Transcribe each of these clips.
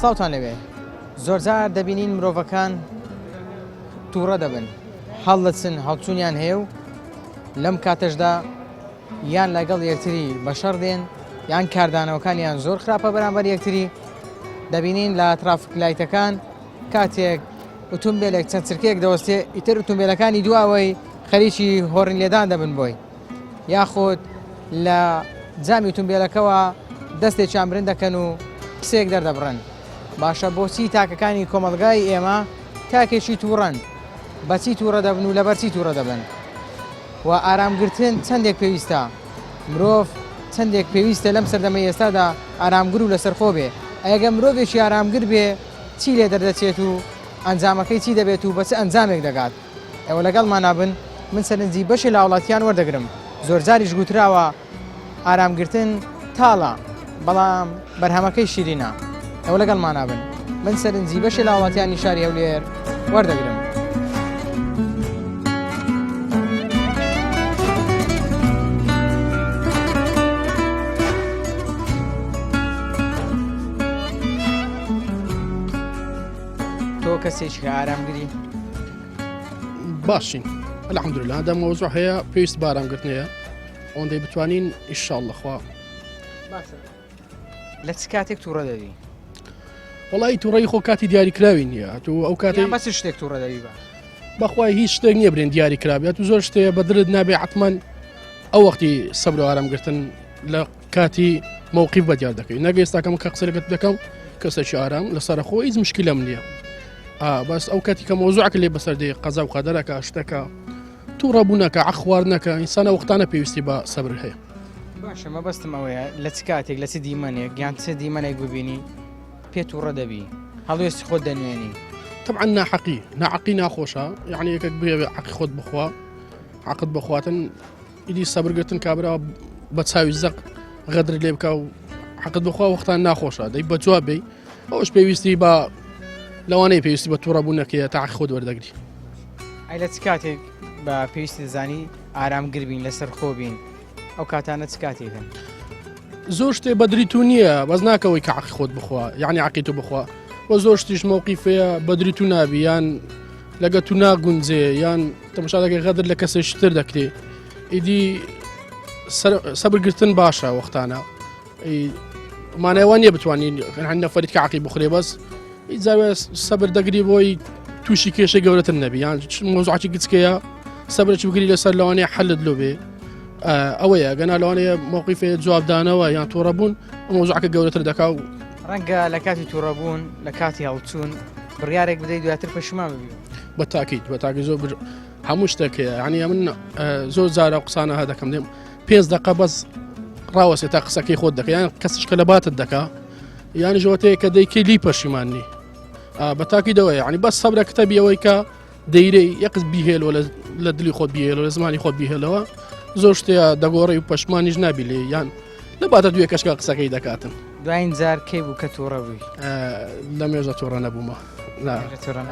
سڵاوتان لەوێ زۆرجار دەبینین مرۆڤەکان تووڕە دەبن هەڵدەچن هەڵچوونیان هەیە و لەم کاتەشدا یان لەگەڵ یەکتری بەشەڕ دێن یان کاردانەوەکانیان زۆر خراپە بەرامبەر یەکتری دەبینین لە ترافک لایتەکان کاتێک ئوتومبیلێک چەند چرکەیەک دەوەستێ ئیتر ئوتومبیلەکانی دواوەی خەریکی هۆڕین لێدان دەبن بۆی یاخود لە جامی ئوتومبیلەکەوە دەستێکیان برند دەکەن و قسەیەک دەردەبڕن باشە بۆچی تاکەکانی کۆمەڵگای ئێمە تاکێکی تووڕەن بەچی تووڕە دەبن و لەبەرچی تووڕە دەبن و ئارامگرتن چەندێک پێویستە مرۆڤ چەندێک پێویستە لەم سەردەمەی ئێستادا ئارامگر و لەسەرخۆ بێ ئەگە مرۆڤێکی ئارامگر بێ چی لێ دەردەچێت و ئەنجامەکەی چی دەبێت و بە چ ئەنجامێک دەگات ئێوە لەگەڵمانا بن من سەرنجی بەشێ لە هاوڵاتیان وەردەگرم زۆرجاریش گوتراوە ئارامگرتن تاڵە بەڵام بەرهەمەکەی شیرینە ئێوە لەگەڵمانا بن من سەرنجی بەشێ لە هاوڵاتیانی شاری هەولێر وەردەگرم. تۆ کەسێکی کە ئارامگری؟ باشین الحمدلله هەندە مەوزوع هەیە پێویست بە ئارامگرتن هەیە ئەوەندەی بتوانین ئیشاءاللە خوا باشە لە چ کاتێک تووڕە دەبی؟ وەڵی تووڕەی خۆ کاتی دیاریکراوی نییە تو ئەو کاتێک بەس شتێک تووڕە دەبی بە بەخوای هیچ شتێک نییە برێن دیاری کرابێت و زۆر شتەیە بە دڵت نابێ حتمما ئەو وەختی سەبر و ئارامگرتن لە کاتی مەوقیف بە دیار دەکەی نەگە ئێستاکەم کە قسە لەگەت دەکەم کەسێکی ئارام لەسەر خۆ هیچ مشکلەم نییە بەس ئەو کاتی کە مۆزوعەکە لێ بەسەر دێ قەزا و قەدەرەکە شتەکە تووڕەبوونەکە عەخواردنەکە ئینسانە وەختانە پێویستی بە سەبر هەیە. باشە مەبەستم ئەوەیە لە چ کاتێک لە چ دیمەنێک یان چ دیمەنێک ببینی پێ تووڕە دەبی هەڵوێستی خۆت دەنوێنی؟ طبعا ناحەقی ناعەقی ناخۆشە یعنی یەکێک بێ عەقی خۆت بخوا عەقت بخواتن ئیدی سەبر گرتن کابرا بە چاوی زەق غەدر لێ بکە و حەقت بخوا وەختان ناخۆشە دەی بە جواب بی ئەوش پێویستی بە لەوانەیە پێویستی بە تووڕەبوونەکەیە تا خۆت وەردەگری. ئەی لە چ کاتێک بە پێویستی دەزانی ئارامگر بین لەسەر خۆ بین ئەو کاتانە چ کاتێکن؟ زۆر شتێ بەدری تو نییە بەس ناکەوەی کە عقی خۆت بخوا یعنی عقی تو بخوا وە زۆر شتیش مەوقیفەیە بەدری تو نابی یان لەگە تو ناگونجێ یان تەمەشا دەکەی غەدر لە کەسێکی تر دەکرێ ئیدی سەبرگرتن باشە وەختانە مانای نییە بتوانین نەفەریت کە عقی بخورێ بەس جاوێ سەبر دەگری بۆی تووشی کێشەی گەورەتر نەبی یان مۆزعکی گچکەیە سەبرێکی بگری لەسەر لەوانەیە حلت لۆ بێ ئەوەیە گەنا لەوانەیە مووقیفێ جوابدانەوە یان تووڕەبوون مۆزعەکە گەورەتر دەکا و ڕەنگە لە کاتی تووڕەبوون لە کاتی هەڵچوون بڕیارێک بدەیت دواتر پەشیمان ببی. بە تاکید بە تاکی زۆر هەموو شتێک هەیە یعنی من زۆر جارە قسانە هە دەکەم دێم پێنج دقە بەس ڕاوەسێ تا قسەکەی خۆت دەکە یان کەسش کە لە باتت دەکا یان ژۆتەیە کە دەیکەی لی پەشیماننی بە تاکی دەوەیە ینی بەس سەبرە کتەبی ئەوەی کە دەیرەی یەکس بیهێلەوە لە دلی خۆت بیهێلەوە لە زمانی خۆت بیهێلەوە زۆر شتەیە دەگۆڕی و پەشمانیش نابی لێ یان لە باتە دوێ کەشکە قسەکەی دەکاتن. دوایین جار کەی بوو کە تووڕە بووی؟ لە مێژە تووڕە نەبوومە.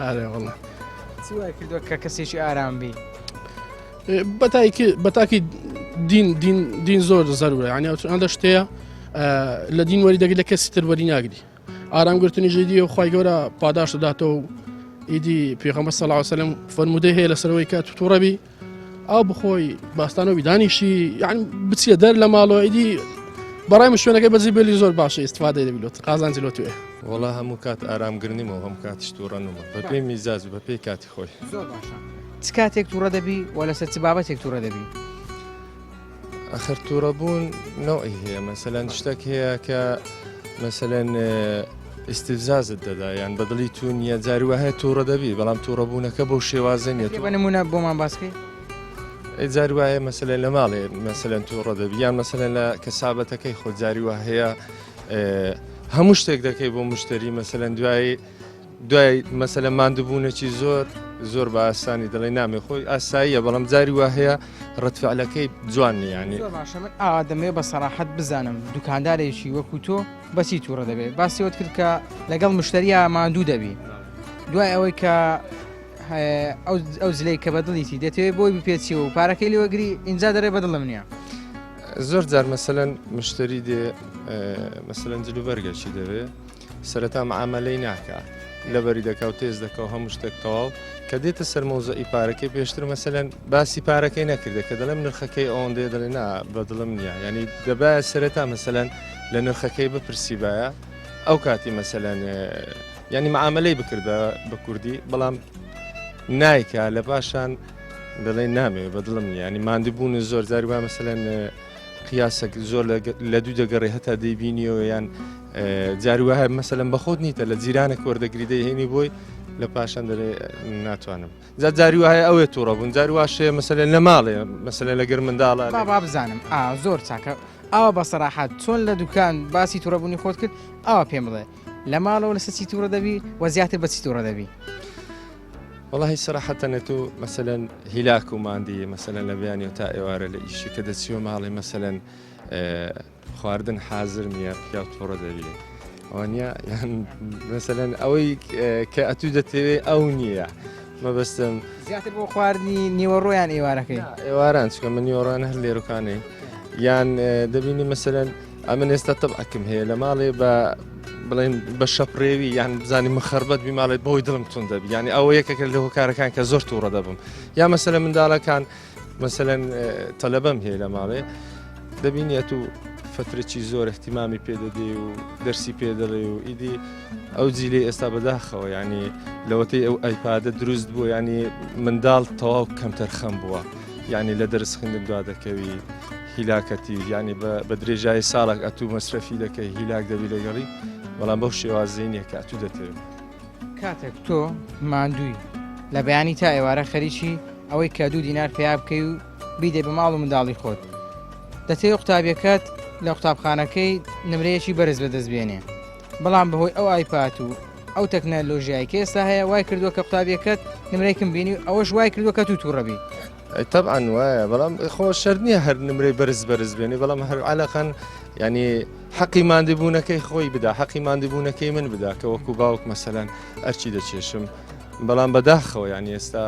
ئارێ وەڵا. چی وای کردووە کە کەسێکی ئارام بی؟ بەتاکی بەتاکی دین دین دین زۆر زەرورە یعنی ئەو ئەندە شتەیە لە دین وەری دەگری لە کەسی تر وەری ناگری. ئارام گرتنی ژیدی و خوای گەورە پاداشت دەداتەوە و ئیدی پێغەمبەر صلی الله علیه وسلم فەرموودەی هەیە لەسەرەوەی کە تو تووڕەبی ئاو بخۆی باستانەوەی دانیشی یان بچیە دەر لە ماڵەوە ئیدی بەڕای من شوێنەکەی بەجی بێلی زۆر باشە ئیسفادەی دەبی لۆت قازانجی لۆ توێ. وەڵا هەموو کات ئارامگر نیمە و هەموو کاتیش تووڕە نومە بەپێی میزاج و بەپێی کاتی خۆی. زۆر باشە چ کاتێک تووڕە دەبی و لەسەر چ بابەتێک تووڕە دەبی؟ ئەخر تووڕەبوون نەوعی هەیە مەسەلەن شتێک هەیە کە مەسەلەن ئیستفزازت دەدا یان بەدڵی تو نییە جاری وە هەیە تووڕە دەبی بەڵام تووڕەبوونەکە بەو شێوازە نیە بە نمونە بۆمان باسکەی جاری وایە مەسەلەن لە ماڵێ مەسەلەن تووڕە دەبی یان مەسەلەن لە کەسابەتەکەی خۆ جاری وە هەیە هەموو شتێک دەکەی بۆ مشتری مەسەلەن دوایی دوای مەسەلە ماندووبوونێکی زۆر زۆر بە ئاسانی دەڵێ نامێ خۆی ئاساییە بەڵام جاری وا هەیە ڕەتفعلەکەی جوان نییە ینی زۆر باشە من ئاوا دەمەوێت بە سەراحەت بزانم دوکاندارێکی وەکو تۆ بەچی تووڕە دەبێت باسی وت کرد کە لەگەڵ مشتەریا ماندوو دەبی دوای ئەوەی کە ئەو ئەو زلەی کە بەدڵیتی دەتەوێت بۆی بپێچی و پارەکەی لێوەگری اینجا دەرێ بەدڵم نییە زۆر جار مەسەلەن مشتری دێ مەسەلەن جلوبەرگەکی دەوێ. سەرەتا معامەلەی ناکا لەبەری دەکا و تێز دەکا و هەموو شتێک تەواو کە دێتە سەر مەوزوعی پارەکەی پێشتر مەسەلەن باسی پارەکەی نەکردە کە دەڵێم نرخەکەی ئەوەندەیە دەڵێ نا بە دڵم نییە یعنی دەبایە سەرەتا مەسەلەن لە نرخەکەی بپرسیبایە ئەو کاتی مەسەلەن یعنی معاملەی بکردە بە کوردی بەڵام نایکا لە پاشان دەڵێ نامێ بە دڵم نییە ینی ماندووبوون زۆر جاری وا مەسەلەن قیاسەک زۆر لە دوو دەگەڕێ هەتا دەیبینیەوە یان جاری وایە مەسەلەن بە خۆت نیتە لە جیرانێک وەردەگری دەیهێنی بۆی لە پاشان دەڵێ ناتوانم جا جاری وایە ئەوێ تووڕە بوون جاری واشەیە مەسەلەن لە ماڵێ مەسەلەن لەگەر منداڵە با با بزانم ئا زۆر چاکە ئاوا بە سەراحەت چۆن لە دوکان باسی تووڕەبوونی خۆت کرد ئاوا پێم بڵێ لە ماڵەوە لەسەر چی تووڕە دەبی و زیاتر بە چی تووڕە دەبی؟ وەڵاهی سەراحەتەن ئەتو مەسەلەن هیلاک و ماندی مەسەلەن لە بەیانیەوە تا ئێوارە لە ئیشی کە دەچیەوە ماڵێ مەسەلەن خواردن حازر نییە پیاو تووڕە دەبی ئەوە نییە یان مەسەلەن ئەوەی کە ئەتوو دەتەوێ ئەو نییە مەبەستم زیاتر بۆ خواردنی نیوەڕۆیان ئێوارەکەی ئێواران چکە من نیوەڕان هەر لێرەکانەی یان دەبینی مەسەلەن ئەمن ئێستا تەبعەکم هەیە لە ماڵێ بە بڵێن بە شەپرێوی یان بزانی مخەربەت بی ماڵێت بۆی دڵم تون دەبی یعنی ئەوە یەکێکە لە هۆکارەکان کە زۆر تووڕە دەبم یا مەسەلە منداڵەکان مەسەلەن تەلەبەم هەیە لە ماڵێ دەبینیت و فترەی زۆر احتیمامی پێدەدێ و دەرسی پێدەڵێ و ئیدی ئەو جیلی ئێستا بەداخەوە ینی لەوەتەی ئەو ئایپادە دروست بوو ینی منداڵ تەواو کەمتەرخەم بووە یعنی لە دەرس خوێندن دوا دەکەوی هیلاکەتی یعنی بە درێژایی ساڵێک ئەتوو مەسرەفی دەکەی هیلاک دەبی لەگەڵی بەڵام بەو شێوازەی نییە کە ئەتوو دەتەوێت. کاتێک تۆ ماندووی لە بەیانی تا ئێوارە خەریکی ئەوەی کە دوو دینار پەیا بکەی و بیدەی بە ماڵ و منداڵی خۆت دەتەوێ قوتابیەکەت لە قوتابخانەکەی نمرەیەکی بەرز بەدەست بێنێ بەڵام بەهۆی ئەو ئایپات و ئەو تەکنەلۆژیای کە ئێستا هەیە وای کردووە کە قوتابیەکەت نمرەیەکم بینی و ئەوەش وای کردووە کە تو تووڕە بی. تەبعەن وایە بەڵام خۆ شەرت نییە هەر نمرەی بەرز بەرز بێنی بەڵام هەر عەلەقەن ینی حەقی ماندیبوونەکەی خۆی بدا حەقی ماندیبوونەکەی من بدا کە وەکو باوک مەسەلەن ئەرچی دەچێشم بەڵام بەداخەوە ینی ئێستا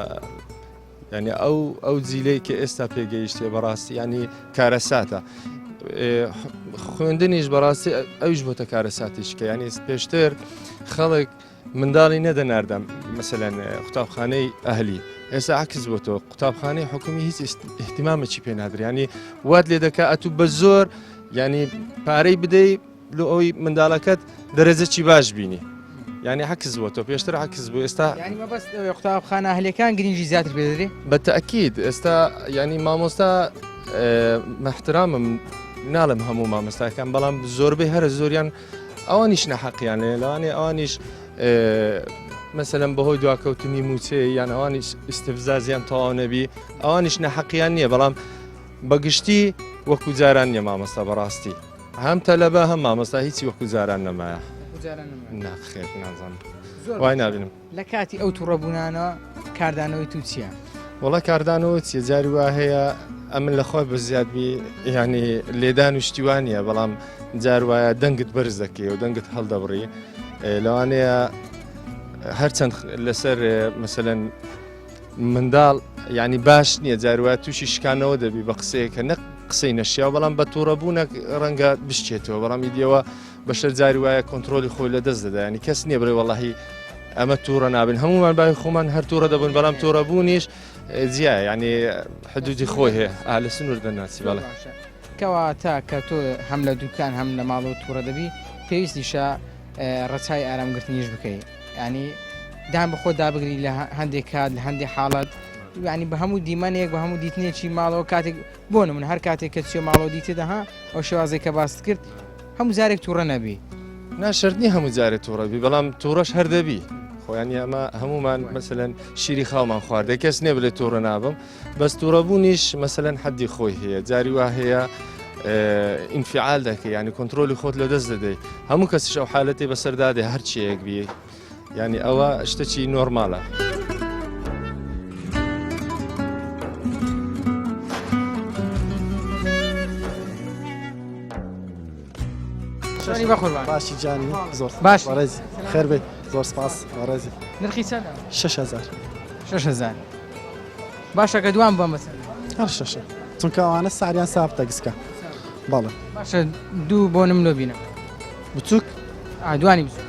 ینی ئەو ئەو جیلەی کە ئێستا پێگەیشتێ بەڕاستی ینی کارەساتە خوێندنیش بەڕاستی ئەویش بۆتە کارەساتیشکە ینی پێشتر خەڵک منداڵی نەدەناردە مەسەلەن قوتابخانەی ئەهلی ئێستا عکس بۆ تۆ قوتابخانەی حکومی هیچ احتیمامێکی پێ نادرێ ینی وات لێ دەکا ئەتوو بە زۆر ینی پارەی بدەی لۆ ئەوی منداڵەکەت دەرەجەکی باش بینی ینی عکس بۆ تۆ پێشتر عکس بوو ئێستا ینی مەبەست ئەوەیە قوتابخانە ئەهلیەکان گرنگی زیاتر پێ دەدرێ بە تەئکید ئێستا ینی مامۆستا محترامم ناڵم هەموو مامۆستاکان بەڵام زۆربەی هەرە زۆریان ئەوانیش نەحەقیان لێ لەوانەیە ئەوانیش مەسەلەن بەهۆی دواکەوتنی موچەیە یان ئەوانیش ئیسیفزازیان تەواو نەبی ئەوانیش نەحەقیان نییە بەڵام بەگشتی وەکو جاران نییە مامۆستا بەڕاستی هەم تەلەبە هەم مامۆستا هیچی وەکو جاران نەمایە ناخێت نازانم وای نابینم. لە کاتی ئەو توڕەبوونانە کاردانەوەی تو چییە؟ وەڵا کاردانەوە چیە جاری وا هەیە ئەمن لە خۆی بەزیاد بی ینی لێدان و شتی وا نییە بەڵام جار وایە دەنگت بەرز دەکەی و دەنگت هەڵدەبڕی لەوانەیە هەرچەند لەسەر مەسەلەن منداڵ ینی باش نییە جار وایە تووشی شکانەوە دەبی بە قسەیەکە نەک قسەی نەشیاو بەڵام بە تووڕەبوونە ڕەنگە بشکێتەوە بەڵام ئیدیەوە بەشەر جاری وایە کۆنترۆلی خۆی لە دەست دەدا ینی کەس نییە بڵێ وەڵاهی ئەمە تووڕە نابن هەمومان باوی خۆمان هەر تووڕە دەبن بەڵام تووڕە بوونیش جیا ینی حدودی خۆی هەیە ئا لە سنوور دەناسی بەڵێ. کەواتە کە تۆ هەم لە دوکان هەم لە ماڵەوە تووڕە دەبی پێویستیشە ڕەچای ئارامگرتنیش بکەی ینی دان بە خۆت دابگری لە هەندێک کات لە هەندێک حاڵەت ینی بە هەموو دیمەنێک بە هەموو دیتنێکی ماڵەوە کاتێک بۆ نمونە هەر کاتێک کە چیە ماڵەوە دیتت ها ئەو شێوازەی کە باست کرد هەموو جارێک تووڕە نەبی. نا شەرت نییە هەموو جارێ تووڕە بی بەڵام تووڕەش هەر دەبی خۆیانی ئەمە هەمومان مەسەلەن شیری خاومان خواردێ کەس نییە بلێ تووڕە نابم بەس تووڕەبوونیش مەسەلەن حەدی خۆی هەیە جاری وا هەیە ئینفعال دەکەی ینی کۆنتترۆلی خۆت لە دەست دەدەی هەموو کەسیش ئەو حالەتی بەسەردادێ هەرچیەک بی یانی ئەوە شتەکی نۆرمالە. چۆنی بەقوربان؟ باشی جانی زۆر باش. بەڕێزی خێر بێت زۆر سپاس بەڕێزی نرخی چەندە؟ 6000 6000 باشە کە دوان بۆ مەسەلەن هەر شەشە چونکە ئەوانە ساریان سابتە گسکە بەڵێ باشە دوو بۆ نم لۆ بینە بچووک دوانی بچووک.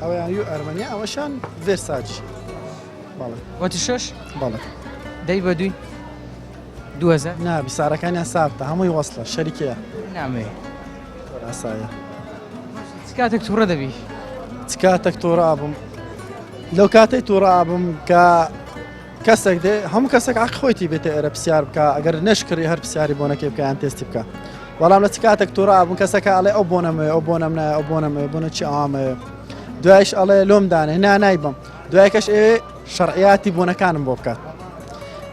ئەویان یو ئەرمەنیا ئەوەشان ڤێرساجی بەڵێ. وتی شەش؟ بەڵێ. دەی بە دووی 2000؟ نا بیسارەکانیان سابتە هەمووی وەسڵە شەریکەیە. نامەوێ. زۆر ئاسایە. چ کاتێک تووڕە دەبی؟ چ کاتێک تووڕە ئەبم؟ لەو کاتەی تووڕە ئەبم کە کەسێک دێ هەموو کەسێک عەق خۆیتی بێتە ئێرە پرسیار بکە ئەگەر نەشکڕی هەر پرسیاری بۆنەکەی بکە یان تێستی بکە بەڵام لە چ کاتێک تووڕە ئەبم کەسەکە ئەڵێ ئەو بۆنەمەوێ ئەو بۆنەم نایە ئەو بۆنەمەوێ بۆنە چی ئەوامەوێ دوایش ئەڵێ لۆم دانێ نا نایبم دوای کەش ئەوێ شەرعیاتی بۆنەکانم بۆ بکات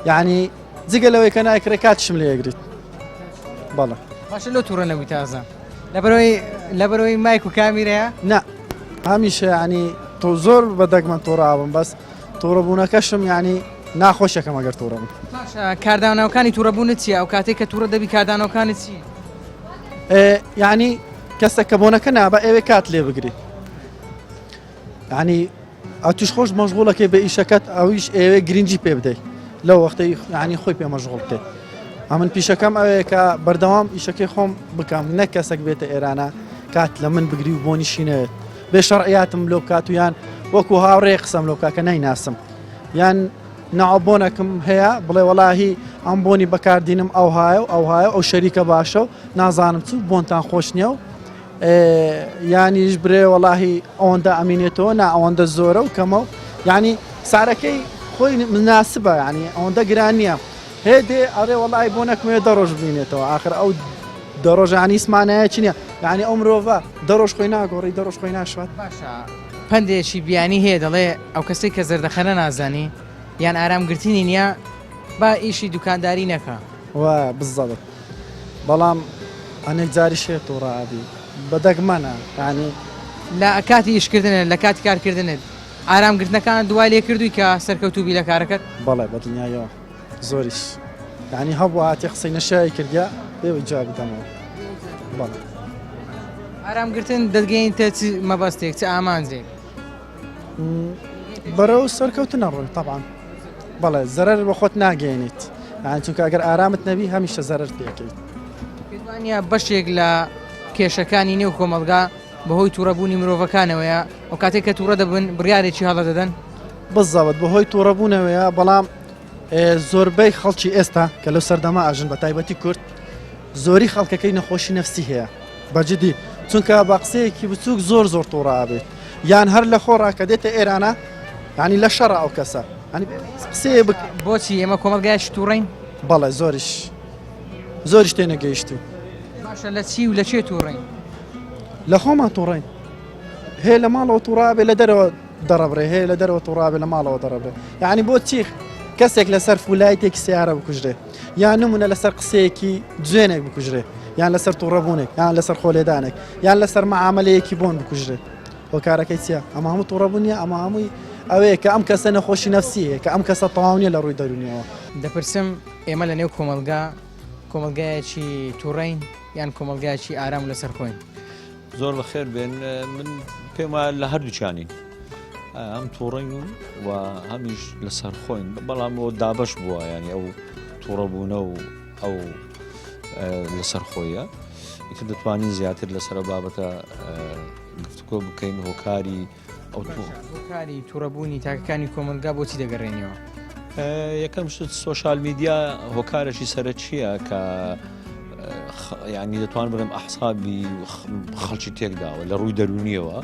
یعنی جگە لەوەی کە نایکڕێ کاتیشم لێ ئەگریت بەڵێ. باشە لۆ توڕە نەبووی تازە لەبەرەوەی لەبەرەوەی مایک و کامیرەیە؟ نا هەمیشە یعنی تۆ زۆر بە دەگمەن توڕە ئەبم بەس توڕەبوونەکەشم یعنی ناخۆشەکەم ئەگەر توڕە بم. باشە کاردانەوەکانی توڕەبوونت چییە ئەو کاتێک کە توڕە دەبی کاردانەوەکانت چین؟ یعنی کەسە کە بۆنەکە نابە ئەوێ کات لێ بگری یعنی ئەتوش خۆش مەشغوڵەکەی بە ئیشەکەت ئەویش ئەوێ گرنگی پێ بدەیت لەو وەختەی یعنی خۆی پێ مەشغوڵ بکەیت ئەمن پیشەکەم ئەوەیە کە بەردەوام ئیشەکەی خۆم بکەم نەک کەسێک بێتە ئێرانە کات لە من بگری و بۆنیشی نەوێت بێ شەڕعیاتم لۆ بکات و یان وەکو هاوڕێ قسەم لۆ بکات کە نایناسم یان ناو بۆنەکم هەیە بڵێ وەڵاهی ئەم بۆنی بەکاردینم ئەوهایە و ئەوهایە ئەو شەریکە باشە و نازانم چ بۆنتان خۆش نییە و یانیش برێ وەڵاهی ئەوەندە ئەمینێتەوە نا ئەوەندە زۆرە و کەمە و یعنی سارەکەی خۆی مناسبە یعنی ئەوەندە گران نییە هێ دێ ئەرێ وەڵی بۆ نەکمێ دە ڕۆژ بینێتەوە آخر ئەو دە ڕۆژانی سمانایە چ نییە یعنی ئەو مرۆڤە دە ڕۆژ خۆی ناگۆڕی دە ڕۆژ خۆی ناشوات. باشە پەندێکی بیانی هەیە دەڵێ ئەو کەسەی کە زەردەخەنە نازانی یان ئارامگرتنی نییە با ئیشی دوکانداری نەکا. وایە بزەبت بەڵام هەنێک جاریش هەیە توڕە ئەبی بە دەگمەنە یانی. لە کاتی ئیشکردنت لە کاتی کارکردنت ئارام گرتنەکانت وای لێ کردووی کە سەرکەوتوو بی لە کارەکەت؟ بەڵێ بە دڵنیاییەوە زۆریش یانی هەبوو هاتی قسەی نەشیاوی کردیە بێ ئەوەی جوابی دەمەوە بەڵێ. ئارام گرتن دەتگەینتە چ مەبەستێک چ ئامانجێک؟ بەرەو سەرکەوتن ئەڕۆی تەبعەن بەڵێ زەرەر بە خۆت ناگەیەنیت یانی چونکە ئەگەر ئارامت نەبی هەمیشە زەرەر پێکەیت. پێت وانییە بەشێک لە کێشەکانی نێو کۆمەڵگا بەهۆی تووڕەبوونی مرۆڤەکانەوەیە ئەو کاتێک کە تووڕە دەبن بڕیارێکی هەڵە دەدەن؟ بزەبت بەهۆی تووڕەبوونەوەیە بەڵام زۆربەی خەڵکی ئێستا کە لەو سەردەما ئەژن بە تایبەتی کورد زۆری خەڵکەکەی نەخۆشی نەفسی هەیە بەجدی چونکە بە قسەیەکی بچووک زۆر زۆر تووڕە ئەبێت یان هەر لە خۆڕا کە دێتە ئێرانە ینی لە شەڕە ئەو کەسە ینی قسەیە بک بۆچی ئێمە کۆمەڵگایش تووڕین؟ بەڵێ زۆریش زۆریش تێنەگەیشتوین. باشە لە چی و لە کێ تووڕین؟ لە خۆمان تووڕین هەیە لە ماڵەوە تووڕابێ لە دەرەوە دەڕبرێ هەیە لە دەرەوە تووڕابێ لە ماڵەوە دەڕبرێ یعنی بۆ چی کەسێک لەسەر فولایتێکی سیارە بکوژرێ یان نمونە لەسەر قسەیەکی جوێنێک بکوژرێ یان لەسەر تووڕەبوونێک یان لەسەر خۆلێدانێک یان لەسەر مەعاملەیەکی بۆن بکوژرێت هۆکارەکەی چییە ئەمە هەموو تووڕەبوون نییە ئەمە هەمووی ئەوەیە کە ئەم کەسە نەخۆشی نەفسی هەیە کە ئەم کەسە تەواو نییە لە ڕووی دەروونیەوە. دەپرسم ئێمە لە نێو کۆمەڵگا کۆمەڵگایەکی تووڕەین یان کۆمەڵگایەکی ئارام و لەسەرخۆین؟ زۆر بەخێر بێن من پێم وایە لە هەردووکیانین هەم تووڕین و و هەمیش لەسەر خۆین بەڵام بۆ دابش بووە ینی ئەو تووڕەبوونە و ئەو لەسەر خۆیە ئیتر دەتوانین زیاتر لەسەر بابەتە گفتوگۆ بکەین هۆکاری ئەو هۆکاری تووڕەبوونی تاکەکانی کۆمەلگا بۆچی دەگەڕێنەوە؟ یەکەم شت سۆشال میدیا هۆکارێکی سەرەکیە کە ینی دەتوان بڵێم ئەحسابی خەڵکی تێکداوە لە ڕووی دەرونیەوە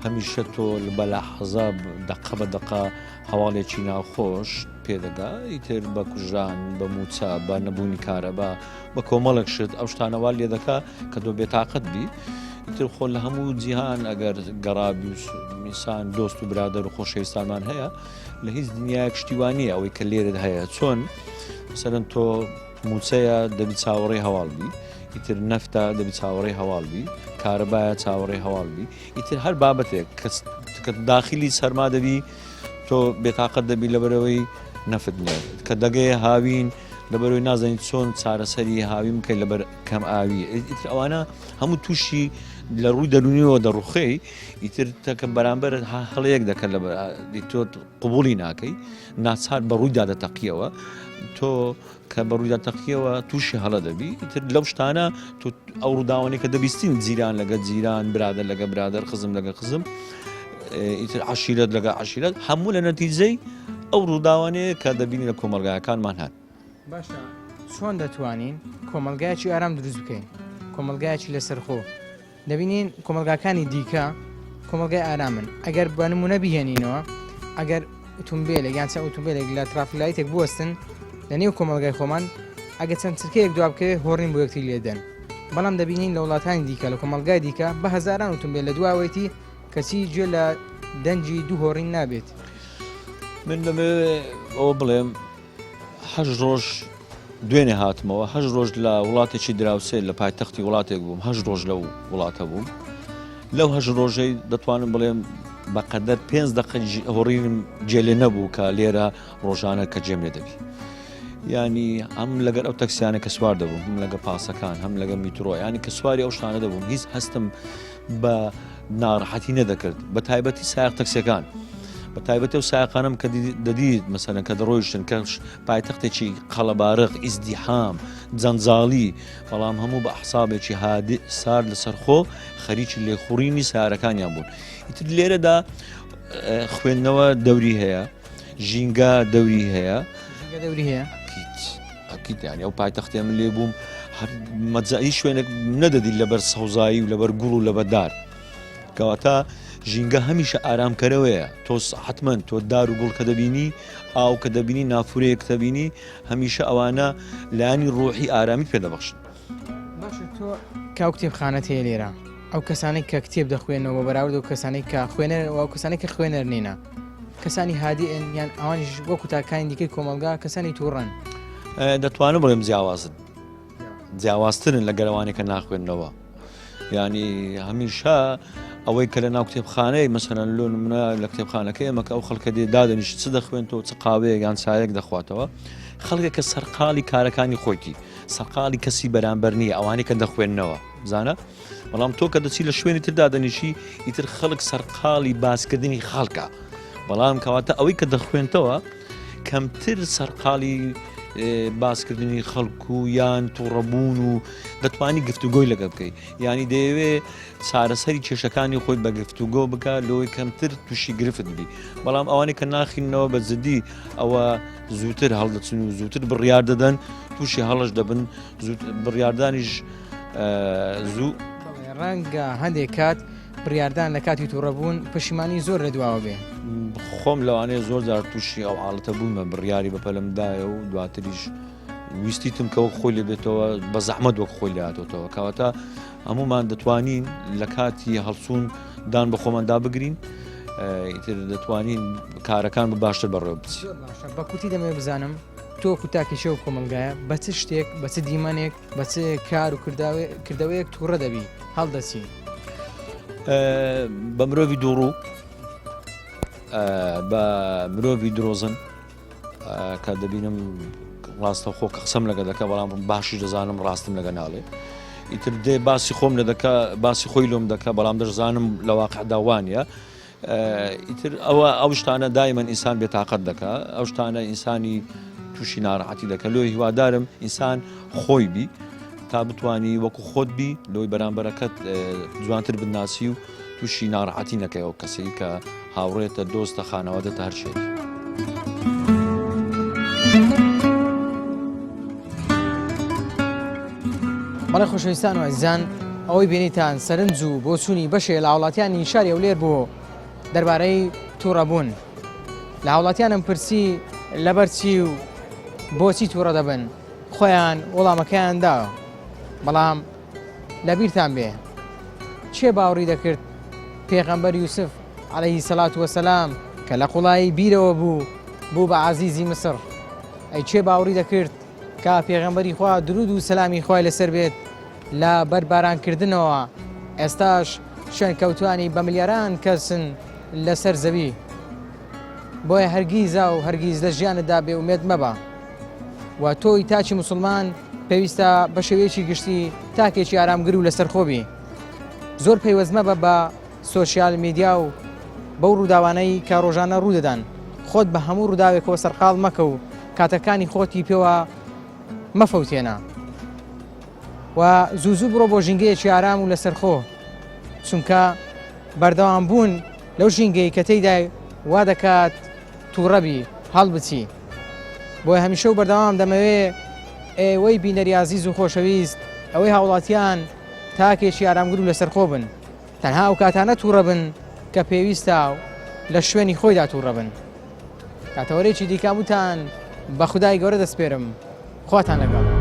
هەمیشە تۆ بەلا حەزا دقە بە دقە هەواڵێکی ناخۆش پێدەگا ئیتر بە کوژران بە موچە بە نەبوونی کارەبا بە کۆمەڵێک شت ئەو شتانەوە لێ دەکا کە تۆ بێتاقەت بی ئیتر خۆ لە هەموو جیهان ئەگەر گەڕابی و میسان دۆست و برادەر و خۆشەویستانمان هەیە لە هیچ دنیایەک شتی وا نییە ئەوەی کە لێرت هەیە چۆن مەسەلەن تۆ موچەیە دەبی چاوەڕێی هەواڵ بی ئیتر نەفتە دەبی چاوەڕێی هەواڵ بی کارەبایە چاوەڕێی هەواڵ بی ئیتر هەر بابەتێک کە داخلی سەرما دەبی تۆ بێتاقەت دەبی لەبەرەوەی نەفت نییە کە دەگەیە هاوین لەبەرەوەی نازانیت چۆن چارەسەری هاوین بکەیت لەبەر کەم ئاوی ئیتر ئەوانە هەموو تووشی لە ڕووی دەرونیەوە دەڕوخێی ئیتر تەکە بەرامبەر هەڵەیەک دەکەن لە تۆ قوبولی ناکەی ناچار بە ڕوویدا دەتەقیەوە تۆ کە بە ڕوویدا تەقیەوە تووشی هەڵە دەبی ئیتر لەو شتانە تۆ ئەو ڕووداوانەی کە دەبیستین جیران لەگە جیران برادەر لەگە برادەر خزم لەگە خزم. ئیتر عەشیرەت لەگەڵ عەشیرەت هەموو لە نەتیجەی ئەو ڕووداوانەیە کە دەبینی لە کۆمەڵگاکانمان هەن. باشە چۆن دەتوانین کۆمەڵگایەکی ئارام دروست بکەین کۆمەڵگایەکی لەسەرخۆ دەبینین کۆمەڵگاکانی دیکە کۆمەڵگای ئارامن ئەگەر بە نمونە بهێنینەوە ئەگەر ئوتومبیلێک یان چەند ئوتومبیلێک لە traffic light ێک بوەستن لە نێو کۆمەڵگای خۆمان ئەگە چەند چرکەیەک دوا بکەوێت هۆڕین بۆ یەکتری لێدەن بەڵام دەبینین لە وڵاتانی دیکە لە کۆمەڵگای دیکە بە هەزاران ئوتومبیل لە دواوەیتی کەچی گوێ لە دەنگی دوو هۆڕین نابێت. من دەمەوێت ئەوە بڵێم هەشت ڕۆژ دوێنێ هاتمەوە هەشت ڕۆژ لە وڵاتێکی دراوسێ لە پایتەختی وڵاتێک بووم هەشت ڕۆژ لەو وڵاتە بووم لەو هەشت ڕۆژەی دەتوانم بڵێم بەقەدەر پێنج دقە هۆڕینم جێلێ نەبوو کە لێرە ڕۆژانە کە جێم لێ دەبی ینی ئەم لەگەر ئەو تەکسیانە کە سوار دەبووم هەم لەگە پاسەکان هەم لەگە میترۆ ینی کە سواری ئەو شتانە دەبووم هیچ هەستم بە ناڕەحەتی نەدەکرد بە تایبەتی سایەق تەکسیەکان بە تایبەتی ئەو سایەقانم کە دەدیت مەسەلەن کە دەڕۆیشتن کە پایتەختێکی قەڵەبارغ ئیزدیحام جەنجاڵی بەڵام هەموو بە ئەحسابێکی هادی سارد لەسەرخۆ خەریکی لێخوڕینی سارەکانیان بوون ئیتر لێرەدا خوێندنەوە دەوری هەیە ژینگە دەوری هەیە دەوری هەیە ئەکید یانی ئەو پایتەختێ من لێ بووم هەر مەجای شوێنێک نەدەدی لەبەر سەوزایی و لەبەر گوڵ و لەبەر دار کەواتە ژینگە هەمیشە ئارامکەرەوەیە تۆ حتمما تۆ دار و گوڵ کە دەبینی ئاو کە دەبینی نافورەیەک دەبینی هەمیشە ئەوانە لایانی ڕۆحی ئارامی پێدەبەخشن باشە تۆ کاو کتێبخانەت هەیە لێرە ئەو کەسانەی کە کتێب دەخوێنەوە بەراورد و کەسانەی کە خوێنەر و ئەو کەسانەی کە خوێنەر نینە کەسانی هادیئن یان ئەوانیش وەکو تاکانی دیکەی کۆمەڵگا کەسانی تووڕەن؟ دەتوانم بڵێم جیاوازن جیاوازترن لە گەرەوانێک کە ناخوێندنەوە ینی هەمیشە ئەوەی کە لە ناو کتێبخانەی مەسەرەن لۆ منە لە کتێبخانەکە ئێمە کە ئەو خەڵکە دێ دادەنیشت چ دەخوێنەوە چ قاوەیەک یان چایەک دەخواتەوە خەڵکێک کە سەرقاڵی کارەکانی خۆیتی سەرقاڵی کەسی بەرامبەر نییە ئەوانەی کە دەخوێندنەوە بزانە بەڵام تۆ کە دەچی لە شوێنی تر دادەنیشی ئیتر خەڵک سەرقاڵی باسکردنی خەڵکە بەڵام کەواتە ئەوەی کە دەخوێنتەوە کەمتر سەرقاڵی باسکردنی خەڵک و یان تووڕەبوون و دەتوانی گفتوگۆی لەگە بکەیت ینی دەیەوێ چارەسەری کێشەکانی خۆی بە گفتوگۆ بکە لۆی کەمتر تووشی گرفت بی بەڵام ئەوانەی کە ناخینەوە بە جدی ئەوە زووتر هەڵدەچن و زووتر بڕیار دەدەن تووشی هەڵش دەبن زوو بڕیاردانیش زوو. ڕەنگە هەندێک کات بڕیاردان لە کاتی تووڕەبوون پەشیمانی زۆر لە دواوە بێ. خۆم لەوانەیە زۆر جار تووشی ئەو حاڵەتە بوومە بڕیاری بەپەلم دایە و دواتریش ویستیتم کە وەک خۆی لێ بێتەوە بە زەحمەت وەک خۆی لێ هاتۆتەوە کەواتە هەمومان دەتوانین لە کاتی هەڵچوون دان بە خۆماندا بگرین ئیتر دەتوانین کارەکان بە باشتر بەڕێوە بچین. بە کورتی دەمەوێت بزانم تۆ وەکو تاکێکی ئەو کۆمەڵگایە بە چ شتێک بە چ دیمەنێک بە چ کار و کردەوەیەک تووڕە دەبی هەڵدەچی؟ بە مرۆڤی دووڕوو بە مرۆڤی درۆزن کە دەبینم ڕاستەخۆ کە قسەم لەگە دەکە بەڵام باشی دەزانم ڕاستم لەگە ناڵێ ئیتر دێ باسی خۆم لە دەکە باسی خۆی لۆم دەکە بەڵام دەشزانم لە واقعدا وانە ئیتر ئەوە ئەو شتانە دایمەن ئینسان بێتاقەت دەکا ئەو شتانە ئینسانی تووشی ناڕەحەتی دەکە لۆی هیوادارم ئینسان خۆی بی تا بتانی وەکو خۆت بی لۆی بەرامبەرەکەت جوانتر بناسی و تووشی ناڕەحەتی نەکەی ئەو کەسەی کە هاوڕێتە دۆستە خانەوادەتە هەر شێک. بەڵێ خۆشەویستان و ئازیزان ئەوەی بینیتان سەرنج و بۆچوونی بەشێ لە هاوڵاتیانی شاری هەولێر بوو دەربارەی تووڕەبوون لە هاوڵاتیانم پرسی لەبەر چی و بۆچی تووڕە دەبن خۆیان وەڵامەکەیان دا بەڵام لەبیرتان بێ چێ باوەڕی دەکرد پێغەمبەر یوسف عەلەیهی سەلات وەسەلام کە لە قوڵایی بیرەوە بوو بوو بە عەزیزی مسڕ ئەی چێ باوەڕی دەکرد کە پێغەمبەری خوا درود و سەلامی خوای لەسەر بێت لە بەرباران کردنەوە ئێستاش شوێنکەوتوانی بە ملیاران کەسن لەسەر زەوی بۆیە هەرگیزا و هەرگیز لە ژیانتدا بێ ئومێد مەبە و تۆی تاکی موسڵمان پێویستە بە شێوەیەکی گشتی تاکێکی ئارامگر و لەسەرخۆ بی زۆر پەیوەست مەبە بە سۆشیال میدیا و بەو ڕووداوانەی کە ڕۆژانە ڕوودەدەن، خۆت بە هەموو ڕووداوێکەوە سەرقاڵ مەکە و کاتەکانی خۆتی پێوە مەفەوتێنە و زوو زوو بڕۆ بۆ ژینگەیەکی ئارام و لەسەرخۆ، چونکە بەردەوام بوون. لەو ژینگەی کە تێیدای وا دەکات تووڕەبی هەڵبچی. بۆیە هەمیشە و بەردەوام دەمەوێ ئێوەی بینەری ئازیز و خۆشەویست، ئەوەی هاوڵاتیان تاکێکی ئارامگر و لەسەرخۆ بن. تەنها ئەو کاتانە تووڕە بن کە پێویستە و لە شوێنی خۆیدا تووڕە بن. تا تەوەرێکی دیکە هەمووتان بە خودای گەورە دەسپێرم. خواتان لەگەڵ.